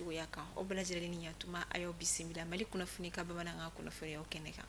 cogoya kan. O bɛɛ lajɛlen ni ɲantuma, a y'aw bisimila Mali kunnafoni ka bamanankan kunnafoniyaw kɛnɛ kan.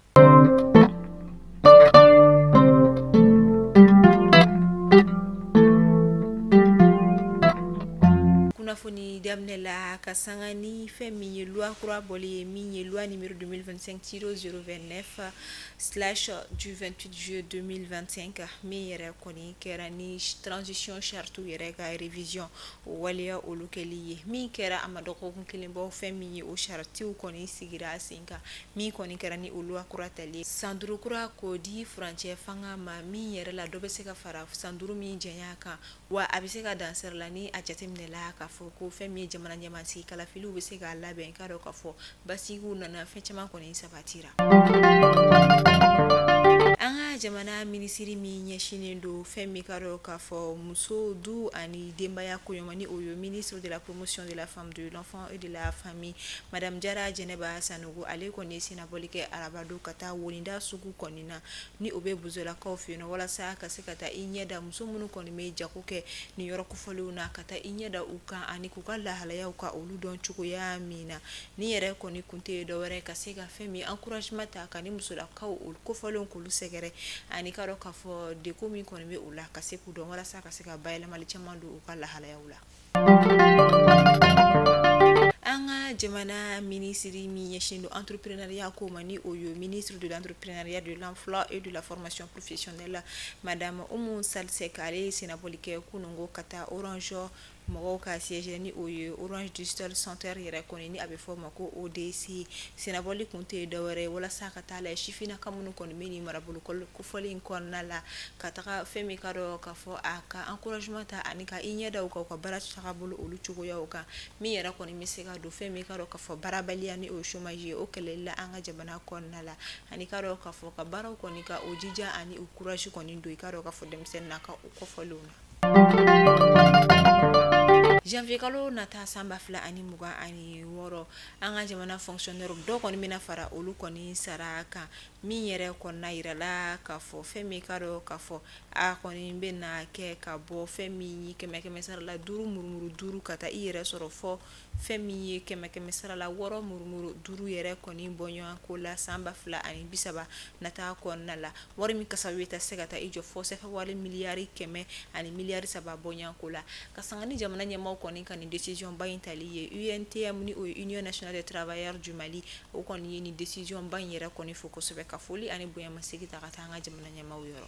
Kunnafoni daminɛ la ka sanga ni fɛn min ye loi kura bɔli ye, min ye loi numéro 2025-029 du 28 juillet 2025, min yɛrɛ kɔni kɛra ni transition charte yɛrɛ ka révision o waleya olu kɛli ye, min kɛra a ma dɔgɔkun kelen bɔ. Fɛn min ye o chartiw kɔni sigira sen kan, min kɔni kɛra ni o loi kura tali ye, san 5 kura k'o di furancɛ fanga ma, min yɛrɛ la dɔ bɛ se ka fara san 5 min janya kan, wa a bɛ se ka dan sira la ni a jateminɛla k'a fɔ ko fɛn min ye jamana ɲɛmaasigi kalafiliw bɛ se k'a labɛn. K'a dɔn k'a fɔ basigiw nana, fɛn caman kɔni sabatira. An ka jamana minisiri min ɲɛsinnen don fɛn min ka dɔn k'a fɔ muso, du ani denbaya koɲuman, ni o ye ministre de la promotion de la femme, de l'enfant et de la famille, madame Jara Jɛnɛba Sanogo, ale kɔni ye sennabɔli kɛ arabadon ka taa Woninda sugu kɔni na, ni o bɛ Bozolakaw fɛ yen nɔ, walasa ka se ka taa i ɲɛ da muso minnu kɔni bɛ jago kɛ nin yɔrɔ kofɔlenw na, ka taa i ɲɛ da u kan ani k'u ka lahalayaw ka olu dɔn cogoya min na. Ni yɛrɛ kɔni kun tɛ dɔwɛrɛ ka se ka fɛn min encouragement ta ka ni musolakaw olu kofɔlenw k'olu sɛgɛrɛ, ani ka dɔn k'a fɔ degun min kɔni bɛ u la ka se k'u dɔn, walasa ka se ka bayɛlɛmali caman don u ka lahalayaw la. An ka jamana minisiri min ɲɛsin don entrepreneuriat ko ma, ni o ye ministre de l'entrepreneuriat, de l'emploi et de la formation professionnelle, madame Oumou Sall Seck, ale ye sennabɔli kɛ kununko ka taa Orange mɔgɔw ka siège, ni o ye Orange Digital Center yɛrɛ kɔni, ni a bɛ fɔ o ma ko ODC. Sennabɔli kun tɛ dɔwɛrɛ ye walasa ka taa lajɛ sifinnaka minnu kɔni bɛ nin marabolo kofɔlen in kɔnɔna la, ka taga fɛn min ka dɔn k'a fɔ a ka encouragement ta ani ka i ɲɛ da u kan, u ka baara tagabolo olu cogoyaw kan, min yɛrɛ kɔni bɛ se ka don fɛn min ka dɔn k'a fɔ baarabaliya, ni o ye chômage ye, o kɛlɛli la an ka jamana kɔnɔna la, ani ka dɔn k'a fɔ ka baaraw kɔni ka o jija ani u courage kɔni don i ka dɔn k'a fɔ denmisɛnnin na ka o kɔfɔlenw na. Janvier kalo nata san 2026, an ka jamana fonctionnaire dɔw kɔni bɛna fara olu kɔni sara kan, min yɛrɛ kɔnɔna yirala k'a fɔ fɛn min ka dɔn k'a fɔ a kɔni bɛna kɛ ka bɔ fɛn min ye 100 sara la 5 murumuru 5 ka taa i yɛrɛ sɔrɔ fɔ fɛn min ye 100 sara la 6 murumuru 5 yɛrɛ kɔni bɔɲɔgɔn ko la san 2030 nata kɔnɔna la. Wari min kasabi bɛ taa se ka taa i jɔ fɔ sɛfɛ wari miliyari 100 ni miliyari 3 bɔɲɔgɔn ko la, ka sanga ni jamana ɲɛmaaw kɔni ka nin décision ba in tali ye. UNTM, ni o ye Union nationale des travailleurs du Mali, o kɔni ye nin décision ba in yɛrɛ kɔni fo kosɛbɛ, ka foli ani bonyamasegin ta ka taa an ka jamana ɲɛmaaw yɔrɔ.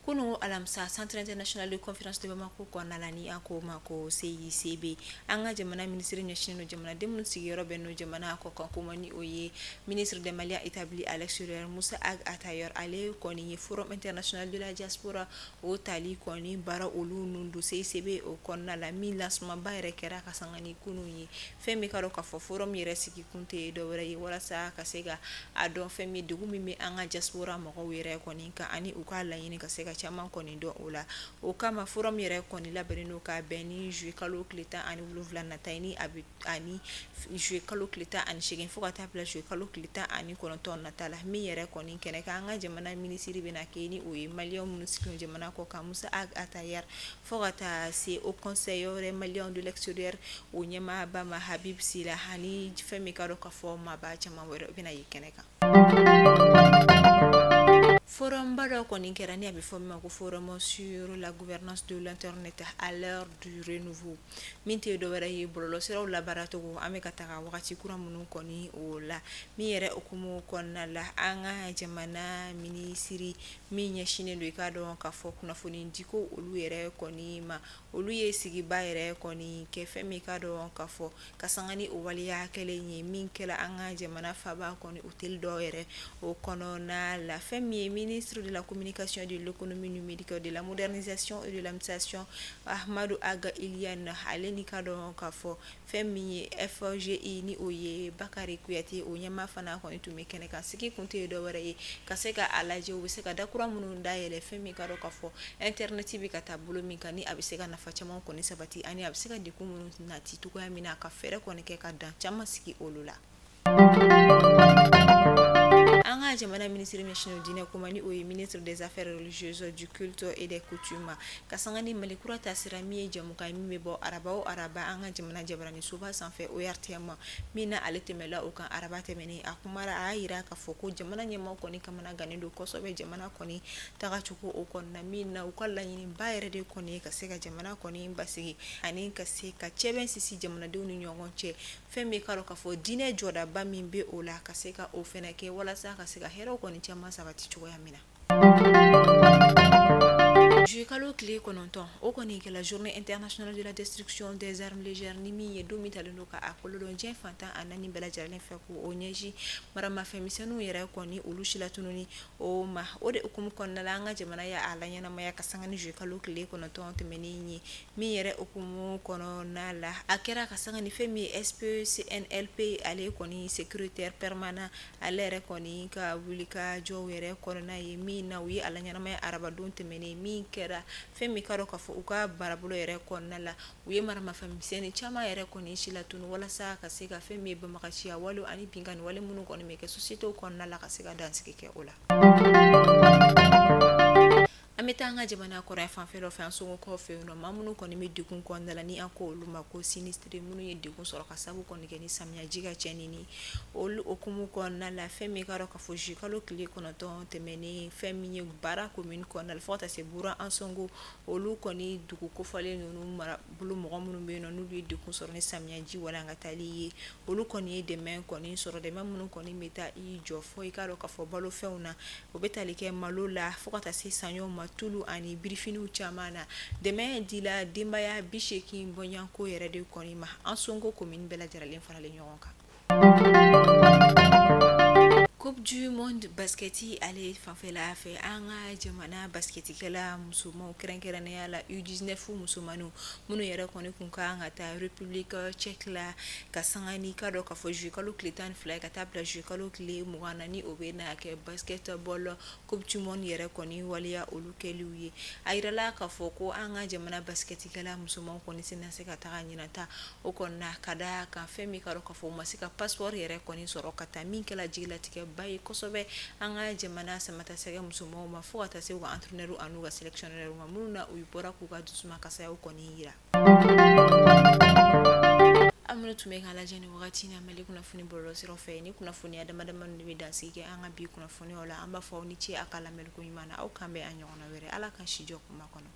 Kunun alamisa, Centre international de conférence de Bamako kɔnɔna la, ni an ko ma ko CICB, an ka jamana minisiri ɲɛsinnen don jamanaden minnu sigiyɔrɔ bɛnnen don jamana kɔkan ko ma, ni o ye ministre des Maliens établis à l'extérieur, Moussa Ag Attaher, ale kɔni ye Forum international de la diaspora o tali kɔni baara olu nun don CICB o kɔnɔna la, min lancement ba yɛrɛ kɛra ka sanga ni kunun ye. Fɛn min ka dɔn k'a fɔ forum yɛrɛ sigi kun tɛ dɔwɛrɛ ye walasa ka se ka a dɔn fɛn min degun min bɛ an ka diaspora mɔgɔw yɛrɛ kɔni kan, ani u k'a laɲini ka se ka caman kɔni dɔn o la. O kama, forum yɛrɛ kɔni labɛnnen don ka bɛn ni juillet kalo tile 17 nata ye, ni a bɛ ani juillet kalo tile 18 fo ka taa bila juillet kalo tile 19 nata la. Min yɛrɛ kɔni kɛnɛ kan, an ka jamana minisiri bɛna kɛ, ni o ye maliyɛn minnu sigilen jamana kɔ kan, Moussa Ag Attaher, fo ka taa se au conseil des Maliens de l'extérieur o ɲɛmaaba ma, Habib Sila, ani fɛn min ka dɔn k'a fɔ maaba caman wɛrɛ bɛna ye kɛnɛ kan. Forum ba dɔ kɔni kɛra, ni a bɛ fɔ min ma ko forum sur la gouvernance de l'internet à l'ère du renouveau, min tɛ dɔwɛrɛ ye bɔlɔlɔsiraw labaaracogo an bɛ ka taga wagati kura minnu kɔni o la. Min yɛrɛ hukumu kɔnɔna la, an ka jamana minisiri min ɲɛsinnen don i k'a dɔn k'a fɔ kunnafoni diko olu yɛrɛ kɔni ma, olu ye sigiba yɛrɛ kɔni kɛ fɛn min ka dɔn k'a fɔ ka sanga ni o waleya kɛlen ye, min kɛra an ka jamana faaba kɔni hôtel dɔw yɛrɛ o kɔnɔna la. Fɛn min ye ministre de la communication, de l'économie numérique, de la modernisation et de l'administration, Ahmadou Ag Iyane, ale ni ka dɔn k'a fɔ fɛn min ye FGI, ni o ye Bakari Kuyate, o ɲɛmaa fana kɔni tun bɛ kɛnɛ kan. Sigi kun tɛ dɔwɛrɛ ye ka se ka a lajɛ u bɛ se ka dakura minnu dayɛlɛ, fɛn min ka dɔn k'a fɔ internet bɛ ka taa bolo min kan, ni a bɛ se ka nafa caman kɔni sabati, ani a bɛ se ka degun minnu nati cogoya min na, ka fɛɛrɛ kɔni kɛ ka dan caman sigi olu la. An ka ka jamana minisiri ɲɛsinnen diinɛ ko ma, ni o ye ministre des Affaires religieuses, du culte et des coutumes, ka sanga ni Mali kura taasira, min ye jɛmukan ye min bɛ bɔ araba o araba an ka jamana jabarani soba sanfɛ ORTM, min na ale tɛmɛla o kan araba tɛmɛnen. A kumara, a y'a yira k'a fɔ ko jamana ɲɛmaaw kɔni kamana gannen don kosɛbɛ jamana kɔni tagacogo o kɔnɔna, min na u ka laɲiniba yɛrɛ de kɔni ye ka se ka jamana kɔni basigi ani ka se ka cɛbɛn sisi jamanadenw ni ɲɔgɔn cɛ. Fɛn min ka dɔn k'a fɔ diinɛ jɔdaba min bɛ o la, ka se ka o fɛnɛ kɛ walasa ka se ka hɛrɛw kɔni caman sabati cogoya min na. Juillet kalo tile 9, o kɔni kɛla Journée internationale de la destruction des armes légères, ni min ye don min talen don ka a kolodɔn diɲɛ fantan a naani bɛɛ lajɛlen fɛ, k'o ɲɛsin maramafɛnmisɛnninw yɛrɛ kɔni olu silatununi o ma. O de hukumu kɔnɔna la, an ka jamana y'a laɲɛnamaya ka sanga ni juillet kalo tile 9 tɛmɛnen ye, min yɛrɛ hukumu kɔnɔna la, a kɛra ka sanga ni fɛn min ye SPCNLP, ale kɔni secrétaire permanent, ale yɛrɛ kɔni ka wuli ka jɔw yɛrɛ kɔnɔna ye, min na u ye a laɲɛnamaya arabadon tɛmɛnen, min kɛra fɛn min ka dɔn k'a fɔ u ka baarabolo yɛrɛ kɔnɔna la, u ye maramafɛnmisɛnnin caman yɛrɛ kɔni silatunu walasa ka se ka fɛn min ye banbaganciya wale ani binkanni wale minnu kɔni bɛ kɛ société kɔnɔna la, ka se ka dansigi kɛ o la. An bɛ taa an ka jamana kɔrɔ fanfɛ dɔ fɛ, an somɔgɔw fɛ yen nɔ, maa minnu kɔni bɛ degun kɔnɔna la, ni an ko olu ma ko sinistrés, minnu ye degun sɔrɔ ka sababu kɔni kɛ ni samiyaji ka cɛnni ni olu hukumu kɔnɔna la. Fɛn min ka dɔn k'a fɔ juillet kalo tile 9 tɛmɛnen, fɛn min ye Bara commune kɔnɔna la, fo ka taa se Bura Ansongo, olu kɔni dugu kofɔlen ninnu marabolo mɔgɔ minnu bɛ yen nɔ, n'olu ye degun sɔrɔ ni samiyaji walankatali ye, olu kɔni ye dɛmɛ kɔni sɔrɔ, dɛmɛ minnu kɔni bɛ taa i jɔ fɔ i ka dɔn k'a fɔ balofɛnw na, o bɛ tali kɛ malo la fo ka taa se saɲɔw ma, tulu ani birifiniw caman na. Dɛmɛ dila denbaya 80 bɔɲɔgɔnko yɛrɛ de kɔni ma, Ansongo commune bɛɛ lajɛlen faralen ɲɔgɔn kan. Coupe du monde basket ale fanfɛla fɛ, an ka jamana basketikɛla musomanw, kɛrɛnkɛrɛnnenya la U19 musomaninw, minnu yɛrɛ kɔni kun kan ka taa République tchèque la ka sanga ni ka dɔn k'a fɔ juillet kalo tile 12 ka taa bila juillet kalo tile 20 na, ni o bɛ na kɛ basketball Coupe du monde yɛrɛ kɔni waleya olu kɛliw ye. A yirala k'a fɔ ko an ka jamana basketikɛla musomanw kɔni tɛna se ka taga ɲinan ta o kɔni na, ka da kan fɛn min ka dɔn k'a fɔ u ma se ka passeport yɛrɛ kɔni sɔrɔ ka taa, min kɛla jigilatigɛ ba ye kosɛbɛ an ka jamana samatasɛgɛ musomanw ma, fo ka taa se u ka entraîneur an'u ka sélectionneur ma, minnu na u bɔra k'u ka dusuma kasayaw kɔni yira. An minnu tun bɛ k'a lajɛ nin wagati na Mali kunnafoni bɔlɔlɔsiraw fɛ, ni kunnafoniya dama dama de bɛ dansigi kɛ an ka bi kunnafoniyaw la. An b'a fɔ aw ni ce a ka lamɛnni ko ɲuman na. Aw kan bɛn a ɲɔgɔnna wɛrɛ. Ala ka si jɔ kuma kɔnɔ.